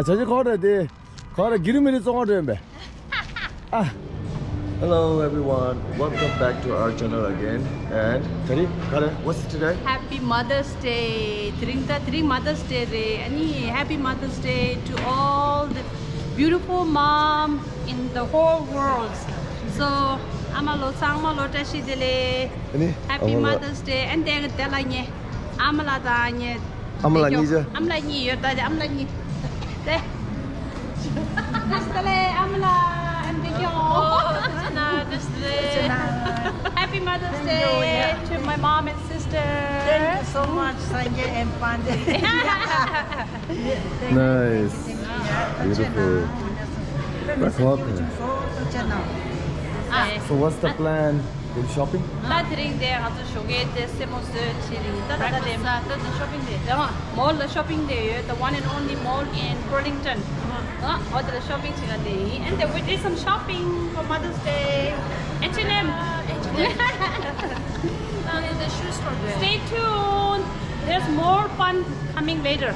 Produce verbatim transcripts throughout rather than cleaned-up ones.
ཇ་ཇི་ཁོ་རེ་དེ། ཁོ་རེ་གི་རི་མི་རི་བཙོང་བ་འདྲ་ཡིན་པས། ཨ། Hello everyone, welcome back to our channel again. And Tari, Kare, what's today? Happy Mother's Day. དེ་རིང་ད་དེ་རིང་Mother's Day རེད། ཨ་ནི། Happy Mother's Day to all the beautiful mom in the whole world. So ཨ་མ་ལོ་ཚང་མ་ལོ་བཀྲ་ཤིས་བདེ་ལེགས། ཨ་ནི། Happy Mother's Day. And དེ་དེ་ལ་ངས་ཨ་མ་ལགས་དང་ངས། ཨ་མ་ལགས་གཉིས་ཀྱི། ཨ་མ་ལགས་གཉིས་ཡོད་ད། ཨ་མ་ལགས་གཉིས། དེ། བཀྲ་ཤིས་བདེ་ལེགས་ཨ་མ་ལགས། ཨ་མ་ལགས་ཀྱི། ཨོ། བཀྲ་ཤིས་བདེ་ལེགས། Happy Mother's Day to my mom and sister. Thank you so much, Sangye and Pande. Nice. Beautiful. That's lovely. So what's the plan? Going shopping? ད་དེ་རིང་དེ་ང་ཚོ་ཞོགས་ཀས་དེ་སེན་མོ་བཟོས་བྱས་རིང་ད་ད་ད་དེ་ད་ད་ད་shopping day. ད་mall ལ་shopping day ཡོད། The one and only mall in Burlington. ཨ། ཨོ་དེ་ལ་shopping བྱེད་ག་དེ་ཡིན། And then we did some shopping for Mother's Day. H and M. H and M. Only the shoe store there. Stay tuned. There's more fun coming later.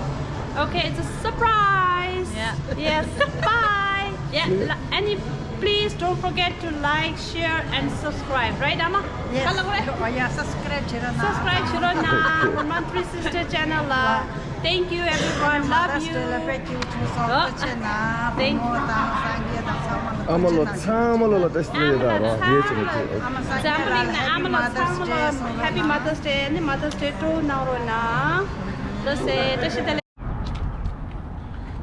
Okay, it's a surprise. Yeah. Yes. Bye. Yeah. Any, please don't forget to like, share and subscribe. Right, Ama? Yes. Hello, right? Oh, yeah, subscribe བྱེད་རོགས་གནང་། Subscribe བྱེད་རོགས་གནང་། Vermont Three Sister channel ལ། Thank you everyone. Love you. Thank you. ཨ་མ་ལོ་ཚང་མ་ལོ་ལ་བཀྲ་ཤིས་བདེ་ལེགས་དང་རོགས་ཡས་བྱེད་རོགས་བྱེད། འཛམ་བུ་གླིང་ནས་ཨ་མ་ལོ་ཚང་མ་ལ་Happy Mother's Day. ཨ་ནི་Mother's Day སྤྲོ་གནང་རོགས་གནང་། ལགས་སེ། བཀྲ་ཤིས་བདེ་ལེགས།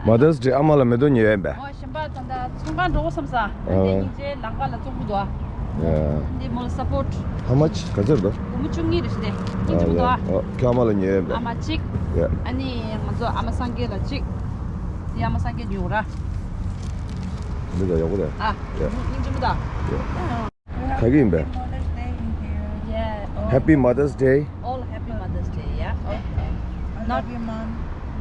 Mother's Day ཨ་མ་ལ་མེ་ཏོག་ཉོ་ཡས་པས། ཨོ། གཞན་པ་ད་ལྟ་ཚོང་ཁང་འགྲོ་དགོས་བསམ་ས། ཨ། དེ་སྙིང་རྗེ་ལམ་ཁ་ལ་བཙོང་གི་འདུག་ཨ། Yeah. འདི་མོ་ལ་support. How much? ག་ཚོད་རེད། སྒོར་མོ་བཅུ་གཉིས་རེད་ཤི་དེ། སྙིང་རྗེ་མོ་འདུག་ཨ། ཨ། ཁྱོད་ཨ་མ་ལ་ཉོ་ཡས་པས། ཨ་མ་གཅིག་ཡ། ཨ་ནི་ང་ཚོ་ཨ་མ་སངས་རྒྱས་ལ་གཅིག་དེ་ཨ་མ་སངས་རྒྱས་ཉོ་ར། འདི་ད་ཡག་པོ་རེད། ཨ། ཡ། སྙིང་རྗེ་མོ་འདུག་ཨ། ཡ། ག་གི་ཡིན་པས། Yeah, oh. Happy Mother's Day. All Happy Mother's Day, yeah? Okay. I love you, Mom.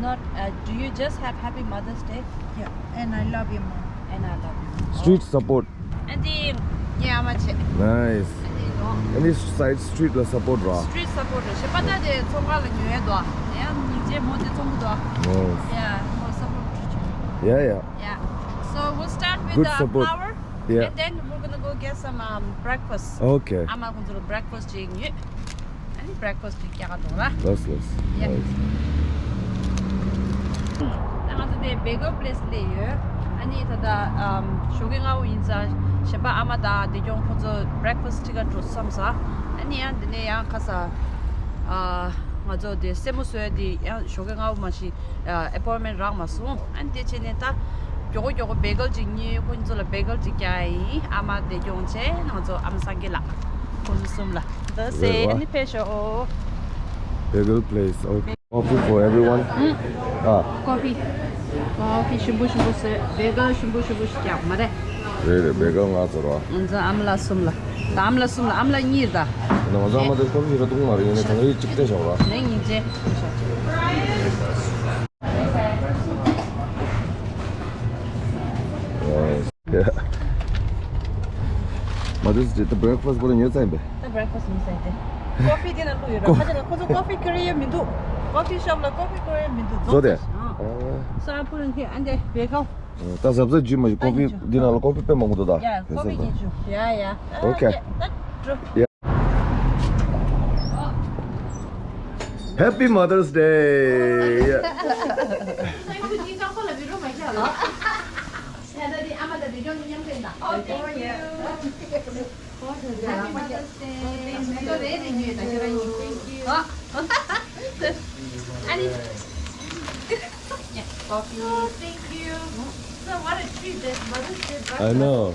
Not, uh, do you just have Happy Mother's Day? Yeah, and I love you, Mom. And I love you. Street support. And the, yeah, I'm a check. Nice. And the, no. Any side street la support ར། Street support ར། ཞེས་པ་ད་དེ་ཚོང་ཁང་ལ་ཉོ་ཡས་འདུག་ཨ། ཡང་སྙིང་རྗེ་མོ་དེ་ཚོང་གི་འདུག་ཨ། Nice. Yeah, མོ་support. Yeah, yeah. Yeah. So we'll start with the flower. Good support. Yeah. And then we're gonna go get some, um, breakfast. Okay. ཨ་མ་ཁོང་ཚོར་breakfast ཅིག་ཉོས། ཨ་ནི་breakfast ཅིག་རྒྱག་ག་འགྲོ་ར། ལགས་སོ་ལགས་སོ། Yeah. Nice. ད་ང་ཚོ་དེ་bagel place སླེབས་ཡོད། ཨ་ནི་ད་ལྟ་ཨམ་ཞོགས་ཀས་སྔ་པོ་ཡིན་ཙང་གཞན་པ་ཨ་མ་དང་བདེ་སྐྱོང་ཁོང་ཚོ་breakfast ཅིག་ག་འགྲོ་བསམ་ས། ཨ་ནི་ཡང་དེ་ནས་ཡང་ཁ་ས་ཨ་ང་ཚོ་དེ་སེན་མོ་བཟོ་ཡ་དེ་ཡང་ཞོགས་ཀས་སྔ་པོ་མ་གཞི། ཨ། appointment རག་མ་སོང་། ཨ་ནི་དེ་བྱས་ནས་ད་མགྱོགས་པོ་མགྱོགས་པོ་bagel ཅིག་ཉོས། ཁོང་ཚོ་ལ་bagel ཅིག་རྒྱག་ཡིན། ཨ་མ་བདེ་སྐྱོང་བྱས། ང་ཚོ་ཨ་མ་སངས་རྒྱས་ལགས། ཁོང་ཚོ་གསུམ་ལ། ལགས་སེ། རེད་བ། ཨ་ནི་ཕེབས་ཤོག Bagel place. Okay. Coffee for everyone. ཨ། Coffee. Coffee ཞིམ་པོ་ཞིམ་པོ་བཟོས། bagel ཞིམ་པོ་ཞིམ་པོ་ཞིག་རྒྱག་མ་རེད། རེད་རེད། bagel ང་ཚོ་ར། ང་ཚོ་ཨ་མ་ལགས་གསུམ་ལ། ད་ཨ་མ་ལགས་གསུམ་ལ། ཨ་མ་ལགས་གཉིས་རེད་ད། ང་ཚོ་ཨ་མ་དེ་coffee ཞིག་ར་བཏུང་མ་རེད། ཡིན་ནའི་ད་ང་ཡིད་གཅིག་སྤྲད་ཤོག་ར། ལན་གཉིས་རྗེས། Yeah. Mother's Day ད་breakfast པོ་ལ་ཉོས་ཚར་ཡིན་པས། ད་breakfast ཉོས་ཚར་ཡིན་ཏེ། Coffee དེ་ན་བླུགས་ཡོད་ར། ཁ་ཆེ་ལ་ཁོ་ཚོ་coffee བསྐུར་ཡས་མི་འདུག Coffee shop ལ་coffee བསྐུར་ཡས་མི་འདུག་ཚོ་དེ། ཨ། So I put in here and the bagel. ད་གཟབ་གཟབ་བྱེད་མ་བྱེད་coffee འདི་ནང་ལ་coffee དཔེ་མང་པོ་འདུག་ད། Yeah, coffee ཉོས་བྱུང་། Yeah, yeah. Okay. Yeah, ད་འགྲོ། Yeah. Happy Mother's Day. Yeah. Oh, thank you. Happy Mother's Day. Thank you. Coffee. Oh, thank you. So what a treat this Mother's Day breakfast. I know.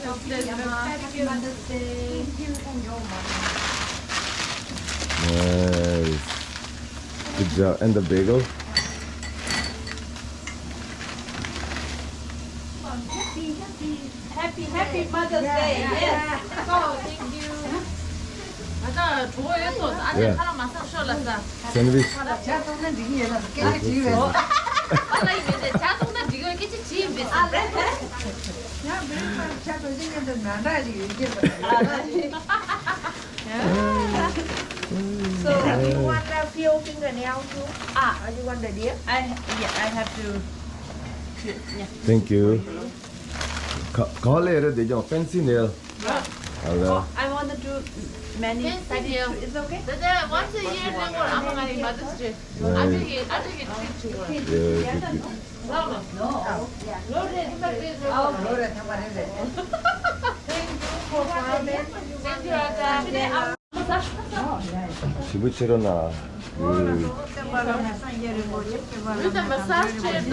Happy Mother's Day. Nice. Good job. And the bagel? Happy, happy, happy Mother's Day. Yes. Oh, thank you. ང་ཚོ་གྲོགས་ཡོད་ཚོ་ཨ་ཅག་ཁ་ལག་མ་ཟ་ཤོག་ལ་ཟ། Sandwich. ཁ་ལག་ཇ་བཏུང་ན་འགྲིག་གི་ཡོད་ལ་སྐད་ཆ་དྲིས་ཡོད། ཨ་ལ་ཡིན་མེད་ཅག་བཏུང་ན་འགྲིག་གི་ཡོད་སྐད་ཆ་དྲིས་ཡིན་པས་ཟ། ཡང་breakfast ཇ་བཏུང་ཅི་མཉམ་དུ་ནང་འདྲ་ཞིག་ཡོད་ཀྱི་རེད། So you want us Your fingernail too. Ah, you want the dear? I, yeah, I have to. Yeah. Thank you. Ka- Kale re de jong fancy nail. Hello. Oh, I want to do many. Fancy nail. It's okay. Dada, once a year, then what? I'm gonna Mother's Day. Right. I think it, I think it's good to work. Yeah, good, good. Thank you for coming. Thank you, Ada. ཞིབ་པོ་བྱེད་རོགས་གནང་། With the massage chair, the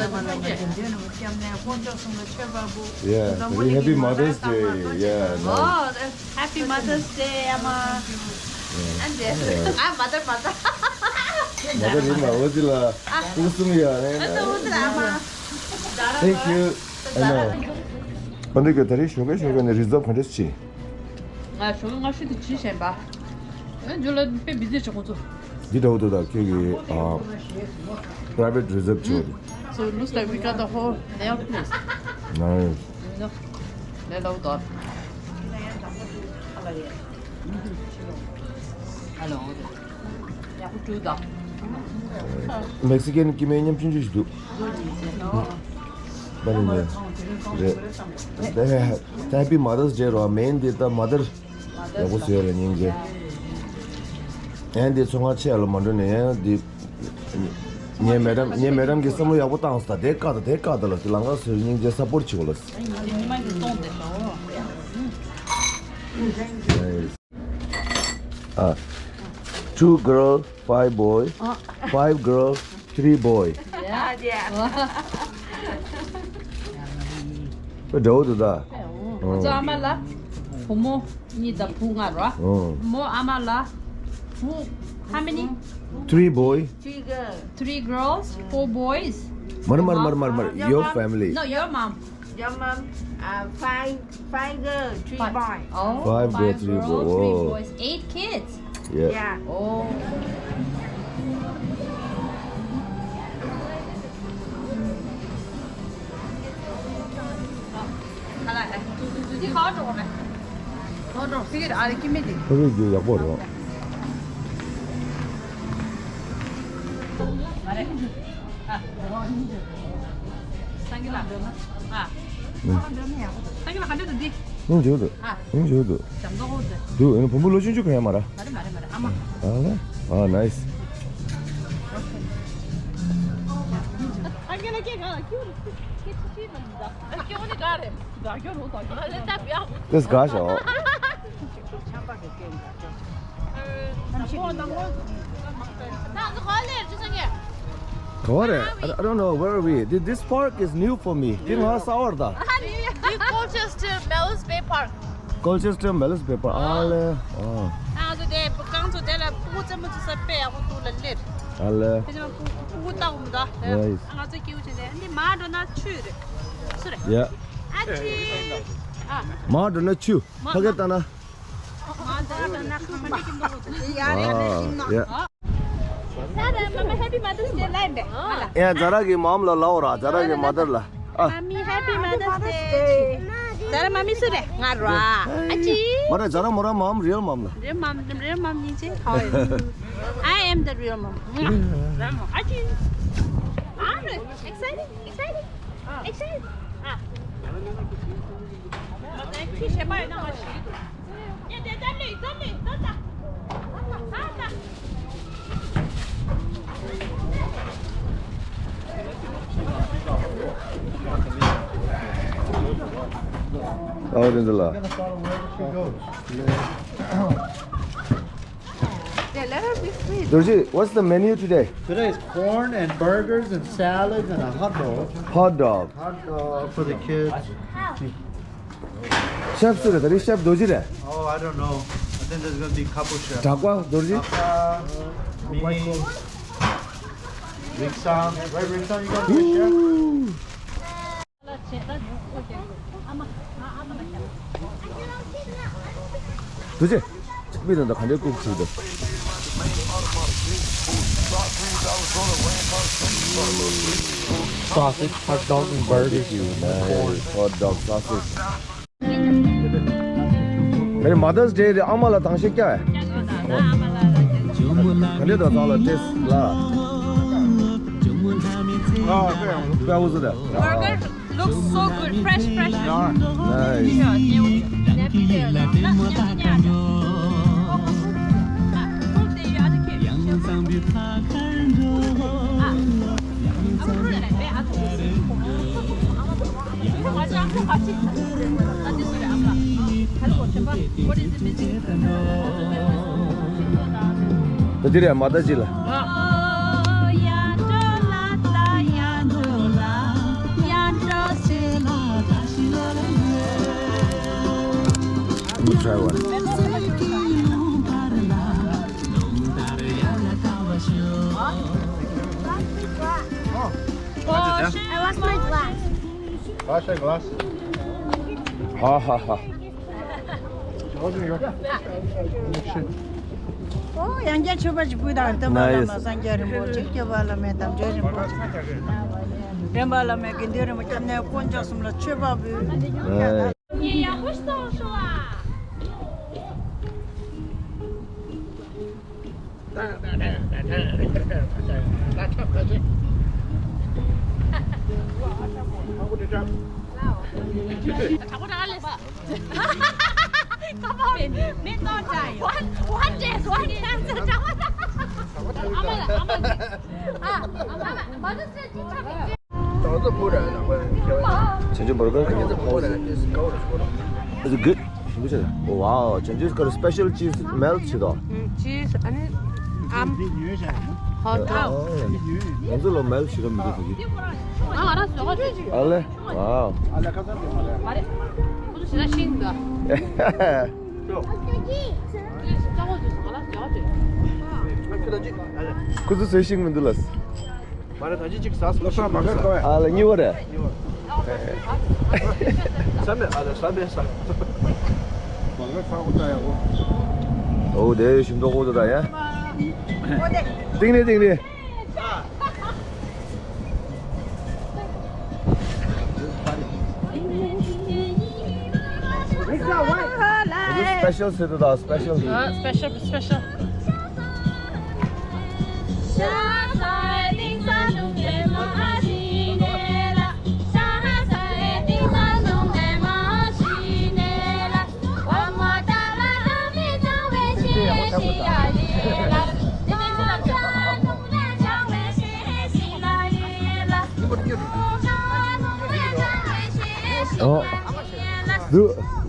Yeah, very happy Mother's Day. Yeah, nice. Oh, happy Mother's Day, Ama. And then, ah, mother, mother. Mother, you know, what is la? Who's to me? Thank you. I know. ཨ་འདི་ག་ད་རེས་ཞོགས་ཀས་ཞོགས་ཀས་ནས་རི་ཛབ་ག་འདྲས་བྱེད། ང་ཞོགས་ཀས་སྔ་ཕྱི་དུ་བྱེད་བཞིན་པ། ཨ་འཇོ་ལ་དཔེ་བི་ཛི་བྱེད་ཁོང་ཚོ། འདི་འདྲ་བོ་འདུག་ད་ཁྱོད་ཀྱི་ཨ། private reserve བྱེད་པ་འདུག So it looks like we got the whole nail place. Nice. ལས་སླ་པོ་འདུག Hello. Mexican སྐྱེ་དམན་མཉམ་ཆུང་ཆུང་ཞིག་འདུག་ཨ་ནི་ནི། རེད། Happy Mother's Day རོ། མེན་འདི་ད་མ་དར། ཡག་པོ་བཟོས་རེད་སྙིང་རྗེ། ཨན་འདི་ཚོ་ང་ཆེ་ལ་མ་འགྲོ་ནས་ཡང་འདི། ངའི་མེ་ཌམ་ངའི་མེ་ཌམ་གྱིས་བསམ་བློ་ཡག་པོ་བཏང་སོང་། ད་དེ་བཀག་ད་དེ་བཀག་ད་ལ་དེ་ལང་ཀ་བཟོས་སྙིང་རྗེ་སཔོར་བྱེད་དགོས་ལ། ཉི་མ་གི་སྟོང་དེ་ལོ། Nice. Ah, two girl, five boy, five girl, three boy. Yeah. འདྲ་བོ་འདུག་ད། ང་ཚོ་ཨ་མ་ལ་བུ་མོ་གཉིས་དང་བུ་ལྔ་རོ། བུ་མོ་ཨ་མ་ལ་བུ། How many? Three boy. Three girls. Three girls, four boys. མར་མར་མར་མར་མར། Your family. No, your mom. Your mom, uh, five, five girl, three boy. Oh, five girl, three boy. Three boys, eight kids. Yeah. Yeah. Oh. འདི་ཁ་འགྲོ་མེད། ཁ་འགྲོ་ཟེར་གྱི་རེད། ཨ་རེ་ཀི་མེད་དེ། ཁ་བའི་རྒྱུ་ཡག་པོ་རེད། མ་རེད། ཨ། སང་གི་ལ། ཨ། སང་གི་ལ་ག་འདྲ་འདུག་འདི། ཡང་བྱེད་འདུག་ཨ། ཡང་བྱེད་འདུག་འཇམ་ཏོག་ཏོ་འདུག་འདུག་ཨ་ནི་བུ་མོ་ལོ་ཆུང་ཆུང་ག་ཡ་མ་ར། མ་རེད་མ་རེད་མ་རེད། ཨ་མ། ཨ་ལེ། ཨ། Nice. སང་གི་ལ་སྐད་གང་ལ་ཁྱུ་སྐད་ཆུ་ཆི་མ་འདུག་ད་སྐྱོ་ནི་ག་རེད། ད་སྐྱོ་རོ་ད་སྐྱོ། ཨ་ལེ་ད་བྱ། དེས་དགའ་ཞོག་ག་བ་རེད། I, I don't know where are we. This, this park is new for me. དེ་ང་གསར་པ་རེད་ད། This Colchester Mellows Bay Park. Colchester Mellows Bay Park. ཨ་ལེ། ཨ། ང་ཚོ་དེ་རྐང་ཚོ་དེ་ལ་ཕྲུ་གུ་རྩེད་མོ་རྩེ་ས་དཔེ་ཡག་པོ་འདུག་ལ་སླེབས། ཨ་ལེ། དེ་ཚོ་ཕྲུ་གུ་ལྟ་བུ་མི་འདུག Nice. ང་ཚོ་སྐྱིད་པོ་བྱས་ནས་འདི་མར་འགྲོ་ན་ཆུ་རེད། སུ་རེད། Yeah. ཨ་ཆི། ཨ། མར་འགྲོ་ན་ཆུ། ཕ་གིར་བཏང་ན། ཡ། ད་ར་མ་མ་Happy Mother's Day ལབ་པས། ཨ་ལ། ཡ་ཛ་ར་གི་མམ་ལ་ལབ་ར། ཛ་ར་གི་མ་དར་ལ། ཨ། Mommy, Happy Mother's Day. ཛ་ར་མ་མི་སུ་རེད། ང་ར། ཨ་ཅི། མ་རེད། ཛ་ར་མོ་ར་མམ། Real mom ལ། Real mom, real mom ཉིན་ཅི། How are you? I am the real mom. ཛ་ར་མོ། ཨ་ཅི། ཨ་རེད། Exciting, exciting, exciting. ཨ། ཁྱི་ཞེ་པ་ཡིན་ན་མ་ཤི། ཨ་རེད་འདི་ལ། Yeah, let her be free. Dorji, what's the menu today? Today is corn and burgers and salads and a hot dog. Hot dog. Hot dog for the kids. Chef སུ་རེད། ད་རེས་chef རྡོ་རྗེ་རེད། Oh, I don't know. I think there's gonna be couple chefs. གྲགས་པ་རྡོ་རྗེ། གྲགས་པ། མི། རིག་སང་། Right, རིག་སང་། You gonna be a chef? Ooh. རྡོ་རྗེ། མི་དང་ད་ག་འདྲའི་ཀུག་བྱེད་འདུག Sausage, hot dog and burgers. Nice. Hot dog, sausage. ད་རེས་Mother's Day རེད། ཨ་མ་ལ་དང་ཤེས་ཀྱ། ག་འདྲ་དང་ཚང་ལ་ཏེས་ལ། ཨ་ཀའོ་ཟེར་ད། Burger looks so good, fresh, fresh. Nice. ད་འདི་རེད་མ་ད་ཅི་ལ། Let me try one. I lost my glass. Wash your glass. Ha ha ha. ཨོ་ཡང་བསྐྱར་མཆོད་པ་ཅིག་ཕུལ་དང་། སྟོན་པ་བླ་མ་སངས་རྒྱས་རིན་པོ་ཆེ། སྐྱོབ་པ་བླ་མའི་དམ་ཆོས་རིན་པོ་ཆེ། འདྲེན་པ་བླ་མའི་དགེ་འདུན་རིན་པོ་ཆེ་རྣམས་དཀོན་མཆོག་གསུམ་ལ་མཆོད་པ་ཕུལ། Come on. One, one day, one time. Mother's Day. བྱང་ཆུབ་བར་སྐོར་ག་རེ། Is it good? ཞིམ་པོ་ཆེ། Wow, བྱང་ཆུབ་ཀྱི་special cheese melt བྱེད་དོ། ཅིས་ཨ་ནི་ཨམ་ཧོ་ཊ་ཨོ། ང་ཚོ་ལ་melt བྱེད་ར་མི་འདུག་ཟེར་གྱི། ང་ང་རང་བཟོ་ག་ཨ་ལེ། Wow. མ་རེད། ཁོ་ཚོ་ཞེ་དྲག་ཤིང་འདུག་ཁོ་ཚོ་བཟོས་ཤིང་མི་འདུག་ལ། མ་རེད། ད་ཅི་ཅིག་ཟ་སོང་། ལོ་ས་མ་གར་གོ་ཨ་ལ་གཉིས་པ་རེད། ས་མེད་ཨ་ལ་ས་མེད་ས། མ་གར་ས་འོ་ད་ཡག་པོ། འོ་དེ་ཞིམ་མདོག་ཁོ་ཚོ་ད་ཡ། ཏིང་ནི་ཏིང་ནི། Special ཟེར་དུས་ད་special། ཨ་special, special.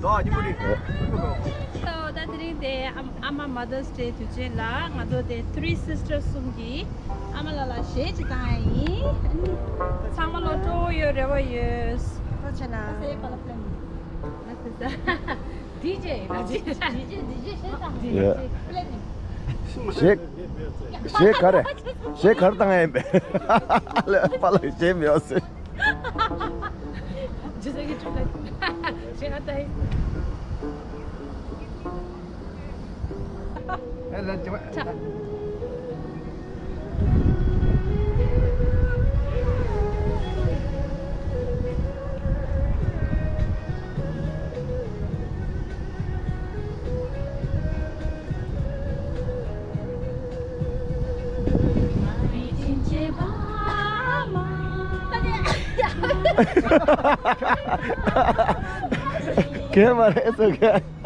ཨོ། དུ། ད་དེ་རིང་དེ་ཨ་མ་Mother's Day དུས་ཆེན་ལ་ང་ཚོ་དེ་Three Sisters གསུམ་གྱིས་ཨ་མ་ལགས་ལ་གཞས་ཅིག་བཏང་ཡ་ཡིན། ཚང་མ་ལ་སྤྲོ་པོ་ཡོད་རེ་བ་ཡོད། ཐུགས་རྗེ་གནང་། ཌི་ཇེ་ཡིན་ན་ཌི་ཇེ་ཌི་ཇེ་ཌི་ཇེ་གཞས་བཏང་། ཌི་ཇེ་པི་ལེ་ནི། གཞས་གཞས་ག་རེ། གཞས་ག་རེ་བཏང་ཡ་ཡིན་པས། ལ་པཱ་ལགས་གཞས་མི་ཡོང་ཟེར། ཇི་ཟེར་གི་ཅུ་ལ་ཇི་ཨ་ཏའི། ཨེ་ལན་ཅི་བ། ཁྱེད་མ་རེད་ཟེར་གི།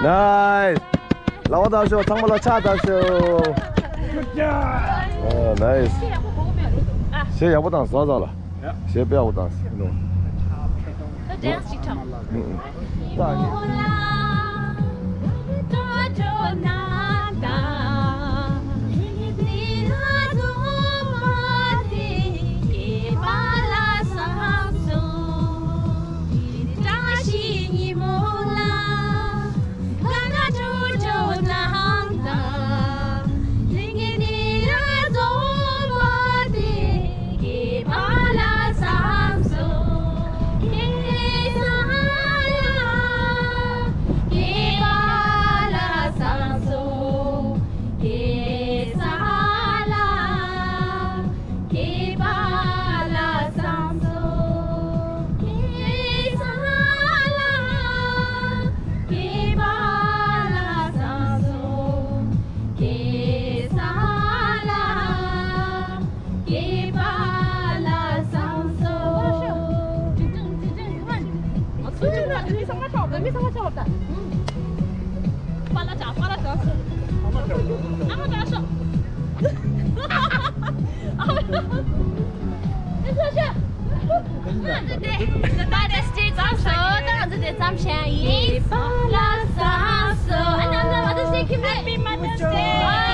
Nice. ལག་པ་བརྡབ་ཤོག་ཚང་མ་ལ་ཕྱག་བརྡབ་ཤོག Good job. ཨ། Nice. གཞས་ཡག་པོ་བཏང་སོང་ཙང་ལ། ཡ། གཞས་དཔེ་ཡག་པོ་བཏང་སོང་། ད་ཌན་སི་ཅིག་འཁྲབ། ཨུ་ཨུ། ད། Father's Day ཙམ་ཞིག་ད་ང་ཚོ་དེ་ཙམ་བྱས་ཡིན། Happy Mother's Day. Happy Mother's Day.